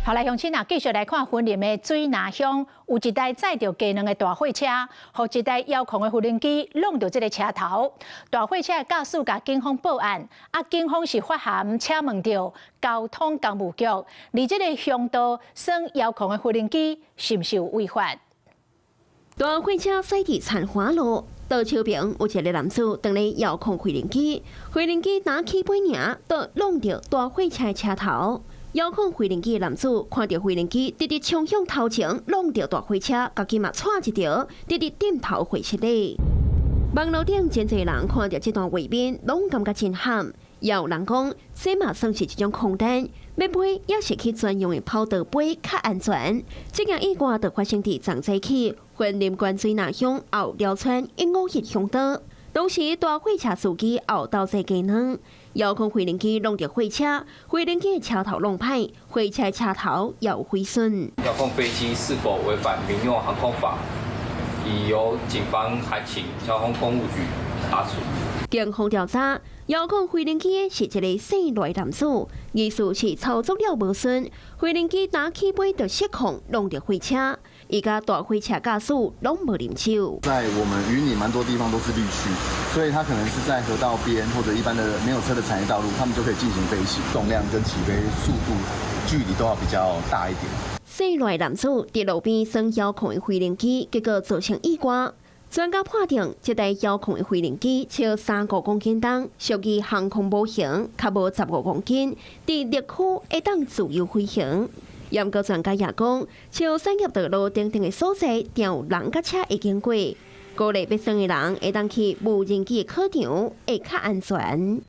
好來，鄉親啊，繼續來看雲林的水林鄉，有一台載著雞卵的大貨車，予一台遙控的無人機挵著這个車頭。大貨車的駕駛共警方報案，啊，警方是發函請問著交通工務局，佇這个鄉道耍遙控的無人機是毋是有違法？大貨車駛佇田華路，道手邊有一个男子佇咧遙控飛行機，飛行機若起飛爾，就挵著大貨車的車頭。遙控飛行機的男子看著飛行機直直衝向頭前，挵著大貨車，家己嘛掣一條，直直點頭回失禮。網路頂真濟人看著這段畫面，攏感覺震撼。也有人講，這嘛算是一種空難，欲飛猶是去專用的跑道飛較安全。這件意外就發生佇昨早起，雲林縣水林鄉後寮村151鄉道。當時大貨車司機後斗載雞卵，遙控飛行機挵著貨車，飛行機的車頭弄歹，貨車車頭也有毀損。遙控飛機是否違反民用航空法，已由警方函請交通工務局查處。警方調查，遙控飛行機的是一个姓賴男子，疑似是操作了無順，飛行機若起飛就失控，挵著貨車，伊佮大貨車駕駛攏無啉酒。在我們雲林蠻多地方都是綠區，所以他可能是在河道邊或者一般的沒有車的產業道路，他們就可以進行飛行，重量跟起飛速度、距離都要比較大一點。姓賴男子佇路邊耍遙控的飛行機，結果造成意外。專家判定，這台遙控的飛行機超3個公斤重，屬於航空模型，較無15公斤，佇綠區會當自由飛行。毋過專家也講，像產業道路等等的所在，定有人佮車會經過，鼓勵欲耍的人會當去無人機的考場，會較安全。